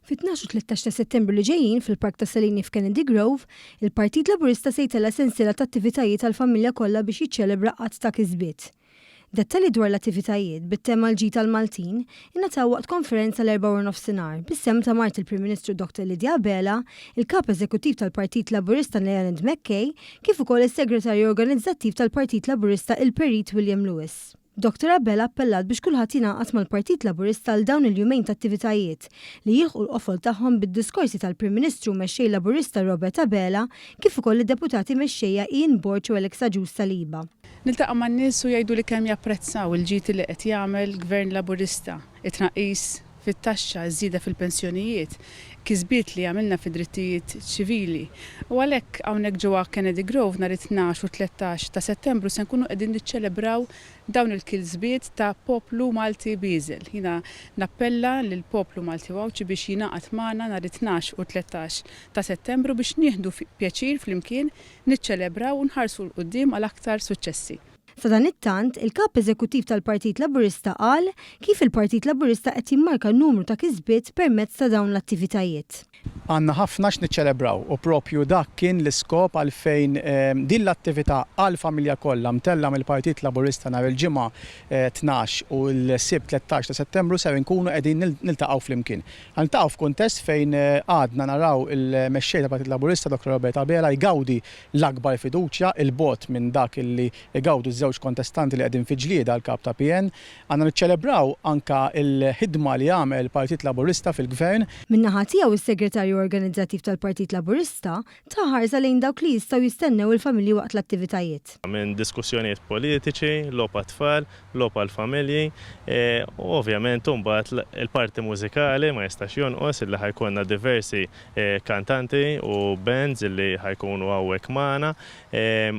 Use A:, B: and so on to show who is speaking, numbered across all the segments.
A: Fit-12 u 13 ta' Settembru li ġejjin fil-Park ta' Salini f'Kennedy Grove, il-Partit Laburista se jtella' sensiela ta' attivitajiet għall-familja kollha biex jiċċelebra għadd ta' kisbiet. Dettalji dwar l-attivitajiet, bit-tema L-ġid għall-Maltin, ingħataw waqt konferenza l-Erbgħa waranofsinhar bis-sehem ta' mart il-Prim Ministru Dr Lydia Abela, il-Kap Eżekuttiv tal-Partit Laburista Leonard McKay, kif ukoll is-Segretarju Organizzattiv tal-Partit Laburista il-Perit William Lewis. Dottor Abela appellat biex kulħadd jingħaqad mal-Partit Laburista għal dawn il-jumejn ta' attivitajiet, li jilħqu l-qofol tagħhom bid-diskorsi tal-Prim Ministru u Mexxej Laburista Robert Abela kif ukoll id-Deputati Mexxejja Ian Borg u Alex Agius Saliba.
B: Niltaqa' man-nies u jgħiduli kemm japprezzaw il-ġid li qed jagħmel Gvern Laburista, it-tnaqqis fit-taxxa, iż-żieda fil-pensjonijiet, kisbiet li għamilna fid-drittijiet ċivili. U għalhekk hawnhekk ġewwa Kennedy Grove nhar it-tnax u t-tlettax ta' Settembru se nkunu qegħdin niċċelebraw dawn il-kilsbiet ta' poplu Malti bieżel. Jiena nappella lill-poplu Malti u Għawdxi biex jingħaqad magħna nhar it-tnax u t-tlettax ta' Settembru biex nieħdu pjaċir flimkien niċċelebraw u nħarsu 'l quddiem għal aktar suċċessi.
A: Sadanittant, il-Kap Eżekuttiv tal-Partit Laburista qal kif il-Partit Laburista qed jimmarka numru ta' kisbiet permezz ta' dawn l-attivitajiet.
C: Għandna ħafna x'niċċelebraw u propju dak kien l-iskop għalfejn din l-attività għall-familja kollha mtellgħa mill-Partit Laburista nhar il-Ġimgħa 12 u l-Sibt 13 ta' Settembru ser inkunu qegħdin niltaqgħu flimkien. Ħa niltaqgħu f'kuntest fejn għadna naraw il-Mexxej tal-Partit Laburista Dottor Robert Abela jgawdi l-akbar fiduċja, 'il bogħod minn dak illi jgawdu ż-żewġ kontestanti li qegħdin fi ġlieda għall-Kap ta' PN. Għandna niċċelebraw anke l-ħidma li għamel il-Partit Laburista fil-Gvern.
A: Min-naħa tiegħu s-Segretarju Organizzattiv tal-Partit Laburista ta ħarsa lejn dawk li jistgħu jistennew il-familji waqt l-attivitajiet.
D: Minn diskussjonijiet politiċi, logħob għat-tfal, logħob għall-familji u ovvjament imbagħad il-parti mużikali ma jistax jonqos illi ħa jkollna diversi kantanti u bands illi ħa jkunu hawnhekk magħna.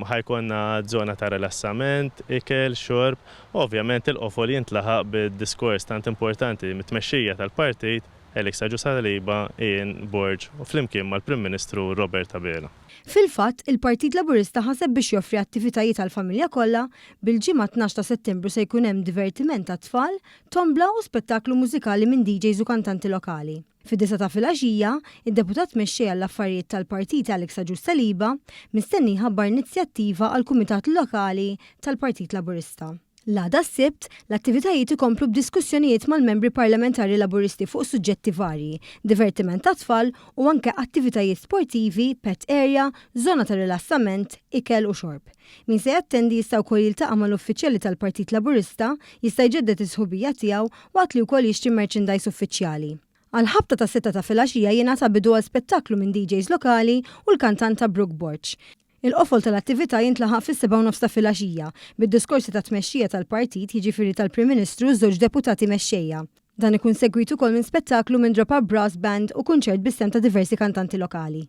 D: Ħa jkollna żona ta' rilassament, ikel, xorb u ovvjament il-qofol jintlaħaq bid-diskors tant importanti mit-tmexxija tal-partit Alex Agius Saliba, Ian Borg u flimkien mal-Prim Ministru Robert Abela.
A: Fil-fatt, il-Partit Laburista ħaseb biex joffri attivitajiet għall-familja kollha, bil-Ġimgħa 12 ta' Settembru se jkun hemm divertiment għat-tfal, tombla u spettaklu mużikali minn DJs u kantanti lokali. Fid-disgħa ta' filgħaxija, id-Deputat Mexxej għall-Affarijiet tal-Partit Alex Agius Saliba mistenni jħabbar inizjattiva għall-Kumitat Lokali tal-Partit Laburista. L-għada s-Sibt, l-attivitajiet ikomplu b'diskussjonijiet mal-Membri Parlamentari Laburisti fuq suġġetti varji, divertiment għat-tfal u anke attivitajiet sportivi, pet area, żona ta' rilassament, ikel u xorb. Min se jattendi jista' wkoll jiltaqa' mal-uffiċjali tal-Partit Laburista, jista' jġedded is-sħubija tiegħu waqt li wkoll jixtri merchandise uffiċjali. Għall-ħabta tas-sitta ta' filgħaxija jingħata bidu għal spettaklu minn DJs lokali u l-kantanta Brooke Borg. Il-qofol tal-attività jintlaħaq fis-sebgħa u nofs ta' filgħaxija, bid-diskorsi tat-tmexxija tal-partit, jiġifieri tal-Prim Ministru u ż-żewġ deputati mexxejja. Dan ikun segwit ukoll minn spettaklu minn Drop Up Brass Band u kunċert bis-sehem ta' diversi kantanti lokali.